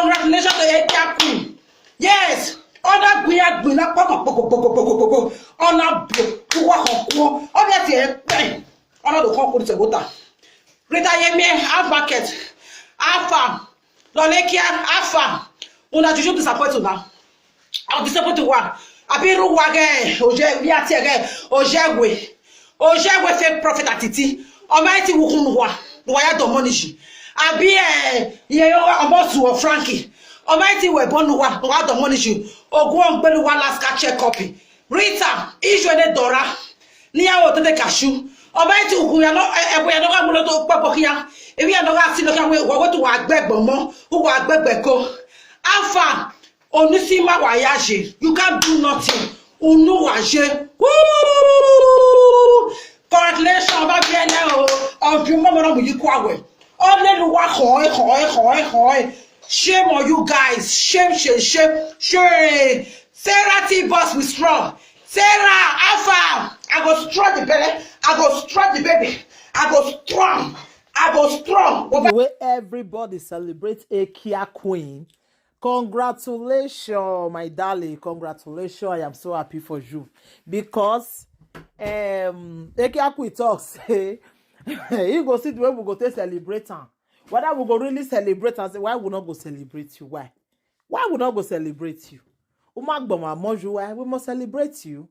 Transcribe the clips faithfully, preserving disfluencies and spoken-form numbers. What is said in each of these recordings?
Congratulations to Ekia Queen. Yes, honor Queen Agbina, poko, poko, poko, poko, poko. Honor Queen, Queen, Queen. Honor the Queen, Queen. Honor the Queen, Queen, Queen. Rita Yemi, half market, half farm. Lolekia, half farm. Una juju disappoint una. I'll disappoint you one. Abi Ruwage, Oje, Yatiege, Ojegwe. Ojegwe fake prophet Atiti. Almighty Wukun Wa, Waya Domonishi. Abi, eh, Yeyowa Omosu or Frankie. Almighty Webonuwa, Waya Domonishi. Oguon Beluwa Laska check copy. Rita, Ijwene Dora. Niyawo Tete Cashew. Almighty Wukun, ya no, eh, eh, ya no, Muloto Papokia. If you are not asking, okay, we, what to work back, but more, who work back, back, go. Alpha, Onusima Wayashi, you can't do nothing. Unu Waje. Woo! Congratulations, Baba Biene, oh, of your mama, you quawe. Hallelujah, hoi, hoi, hoi, hoi. Shame on you guys. Shame, shame, shame, shame. Sarah T Boss with strong. Sarah, Alpha, I go strong the belly. I go strong the baby. I go strong. I go strong. The way everybody celebrates Ekia Queen, congratulations, my darling. Congratulations. I am so happy for you. Because um, Ekia Queen talks, he go see the way we go to celebrate am. Whether we go really celebrate am, say, why we not go celebrate you? Why? Why we not go celebrate you? Uma Gboma Moju, why we must celebrate you?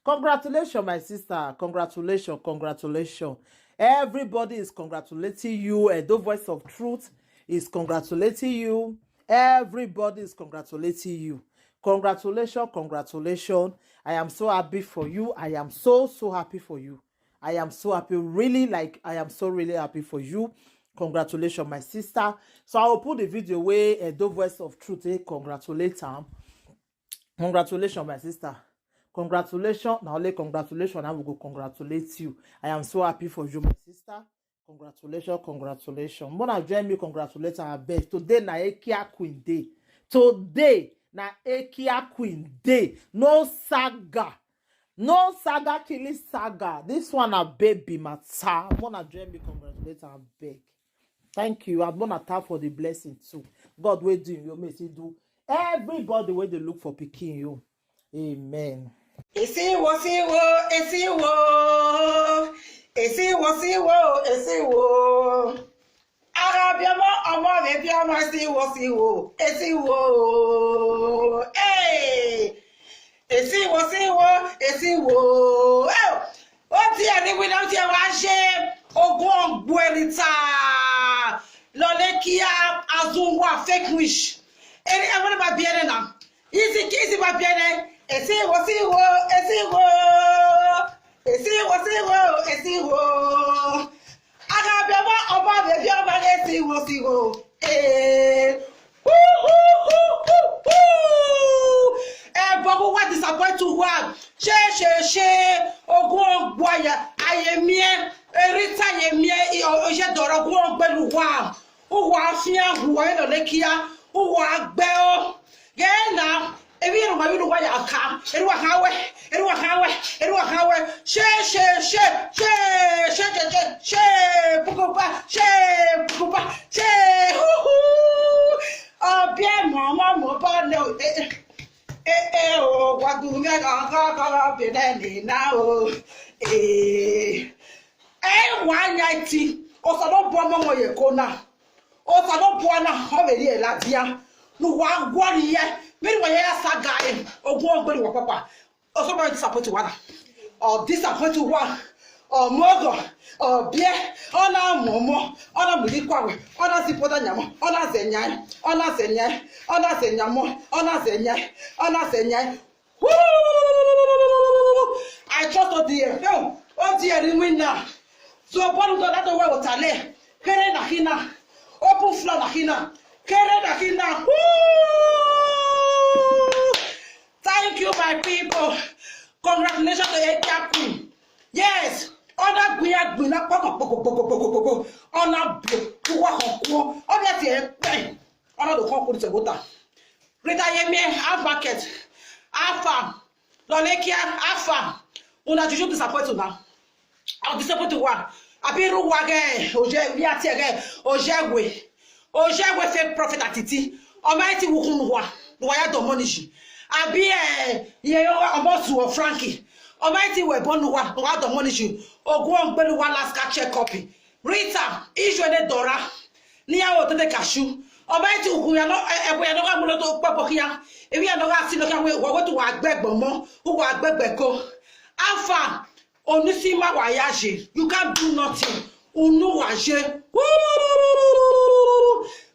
Congratulations, my sister. Congratulations, congratulations. Everybody is congratulating you. Edo Voice of Truth is congratulating you. Everybody is congratulating you. Congratulations, congratulations. I am so happy for you. I am so, so happy for you. I am so happy. Really, like, I am so really happy for you. Congratulations, my sister. So I will put the video where Edo Voice of Truth, eh, congratulate am. Congratulations, my sister. Congratulations. Now, only congratulations. I will go congratulate you. I am so happy for you, my sister. Congratulations, congratulations. Mona join me, congratulate her best. Today na Ekia Queen day. Today na Ekia Queen day. No saga. No saga, killing saga. This one a baby matter. Mona join me, congratulate her beg. Thank you. And Mona tap for the blessing too. God will do you. May see do everybody where they look for picking you. Amen. Esiwo siwo, esiwo. Esiwo siwo, esiwo. Ara biama, ọmọ rẹ biama, esiwo siwo, esiwo. Hey! Esiwo siwo, esiwo. Hey! Ó ti ẹ̀ ní wíná, ó ti ẹ̀ wá ṣe ogún ọ̀gbọ̀n ẹ̀rìtà. Lọ́lẹ́kíá, Azunwa, fake wish. Ẹni ẹ̀wọ́n ní bá bí ẹni náà. Easy, easy, my piano. Esiwo, siwo, esiwo. Esiwo, siwo, esiwo. Agabiama, ọba, baby, ọba, esiwo, siwo. Eh. Woo, woo, woo, woo, woo. Eh, but who want disappoint to one? She, she, she. Ogun Ogboya, Ayemie. Erita Yemie, Oye Doro, Ogun Ogbeluwa. Uwa afia, uwa eno lekia, uwa agbeo. Yena, ebi ero ma bidu wa ya ka. Ero wa hawe, ero wa hawe, ero wa hawe. She, she, she, she, she, she, she, she, pukupa, she, pukupa, she, hu, hu. Obie mo, mo, mo, bo, no, eh, eh, eh, eh, oh, wa du me, ga, ga, ga, ga, be, ne, ni, na, oh, eh. Eh, wa, nya, ti. Osa no bo mo, mo, ye, ko, na. Osa no bo, na, ho, be, ye, la, dia. No, wa, gwa, ni, ye. Me, wa, ye, sa, ga, eh. Ogun, ogbe, wa, papa. Oso, mo, disappoint, wa, na. Oh, disappoint, wa. Oh, mogo. Oh, bie. Oh, na, momo. Oh, na, muli, kwa, we. Oh, na, zipo, da, nyamo. Oh, na, ze, nya. Oh, na, ze, nya. Oh, na, ze, nyamo. Oh, na, ze, nya. Oh, na, ze, nya. Woo! I trust O D M. No, O D M ni win now. So, bọ́ọ̀lù tó dátọ̀ wẹ̀ òtálẹ̀. Kéré nà kí náà. Open floor nà kí náà. Kéré nà kí náà. Woo! Thank you, my people. Congratulations to Ekia Queen. Yes. Ọ̀nà gbìyànjú gbìyànjú pọ̀kọ̀ pọ̀kọ̀ pọ̀kọ̀ pọ̀kọ̀ pọ̀kọ̀. Ọ̀nà bìí kúwà kọ̀ọ̀kọ̀. Ọ̀nà tiẹ̀ pẹ̀. Ọ̀nà ló kọ́ kúrú tẹ̀wọ́ta. Rita Yemi, half market, half farm, Lolekia, half farm. Una juju disappoint una. I'll disappoint you one. Abiru wage, oje, mi ati ege, oje we. Oje we fake prophet Atiti. Almighty wukunu wa, wa ya do money ji. Abi, eh, ye yo, Omozuo Frankie. Almighty we bonu wa, wa do money ji. Ogun gbelu wa last ka check up. Rita, ijwe ne dora. Ni ya o tete kashu. Almighty uku ya no, eh, eh, ya no ga mulo to pe bokia. Ebi ya no ga si no ka we, wa wetu wa gbegbo mo, u wa gbegbe ko. Alpha, Onusima wa ya je. You can't do nothing. Unu wa je. Woo!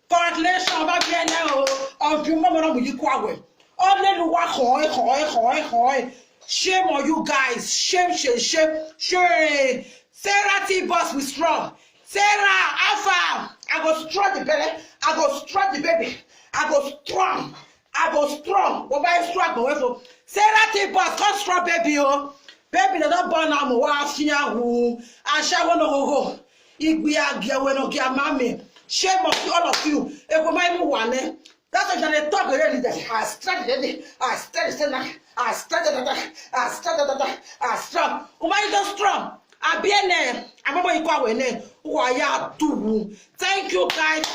Congratulations, ba bi ene o. On fi mo mo na mu yi kwa we. Hallelujah, hoi, hoi, hoi, hoi. Shame on you guys. Shame, shame, shame, shame. Sarah T Boss, we strong. Sarah, Alpha, I go strong the belly. I go strong the baby. I go strong. I go strong. Go buy strong, go wait for. Sarah T Boss, come strong, baby, oh. Baby, they don't burn am. Wa finya hu. Asha wo no go go. Igbi agia we no gia mami. Shame on all of you. Ego mai mu wane. That's why they talk already. That I strength, I strength, I strength, I strength, I strength. Why you don't strong? Abiene, I'm going to go away. Who are you? Thank you, guys,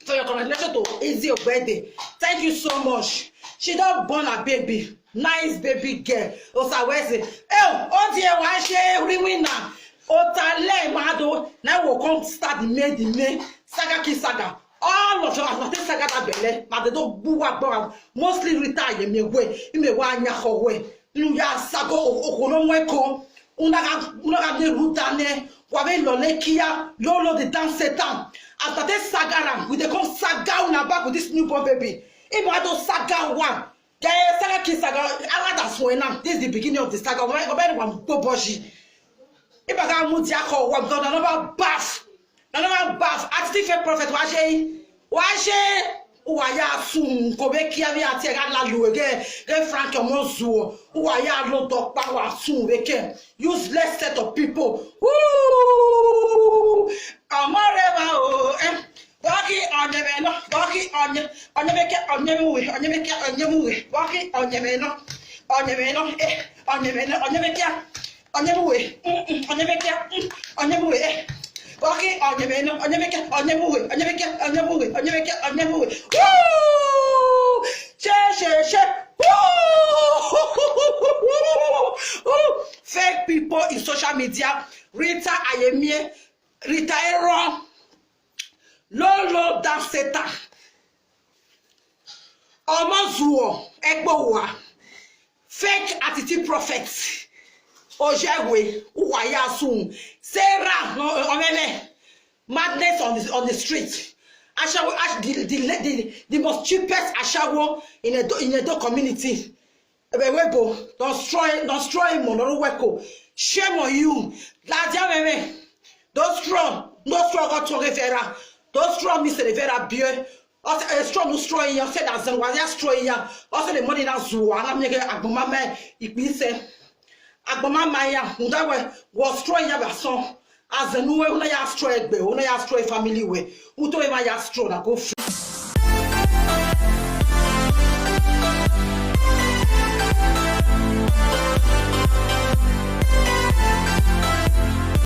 for your congratulations to Izzy Obede. Thank you so much. She don't born a baby. Nice baby girl. Osawese. Eh, oh dear, why she every winner? Otale mado. Now we come start the May, the May. Saga ki saga. All of us, I think saga that belle. But they don't boo up. Mostly retire me way. You may want your whole way. You ya sago okono mweko. Unaga, unaga de rutane. Wabe lole kia. Lolo the dance setan. After this saga, we dey come saga una back with this newborn baby. If I don't saga one, the saga kiss saga. Ala that's when now. This is the beginning of the saga. When when one go boshi. If I got mutia call, what done another bath. Another bath. I still fake prophet. Why she? Why she? Who are ya soon? Go back here. We are taking a lalu again. Get Frank Omozuo. Who are ya? No dog power soon. We can useless set of people. Woo! Amorema o, eh. Baki onyemeno, baki onye, onyemeke onyemuwe, onyemeke onyemuwe, baki onyemeno, onyemeno, eh, onyemeno, onyemeke onyemuwe, mm, mm, onyemeke, mm, onyemuwe, eh. Baki onyemeno, onyemeke onyemuwe, onyemeke onyemuwe, onyemeke onyemuwe. Woo! She, she, she. Woo! Fake people in social media. Rita Ayemie, Rita Aaron, Lolo Danseta, Omozuo Egbowa, fake attitude prophet, Ojegwe, Uwayasun, Sarah, no, Omele, madness on the, on the street. Ashawo, ash, the, the, the, the most cheapest Ashawo in Edo, in Edo community. Ebe webo, don't destroy, don't destroy Monoru Weko. Shame on you. Ladia meme. Don't strong, no strong got to Rivera. Don't strong Mister Rivera beer. Also, a strong no strong ya, said as well as strong ya. Also, the money na zuwa, I'm making a bumame, if we say, Agbamamaya, Ndawe, was strong ya, son. As the new way, when I ask Troy, when I ask Troy family way, who told him I ask Troy, I go free.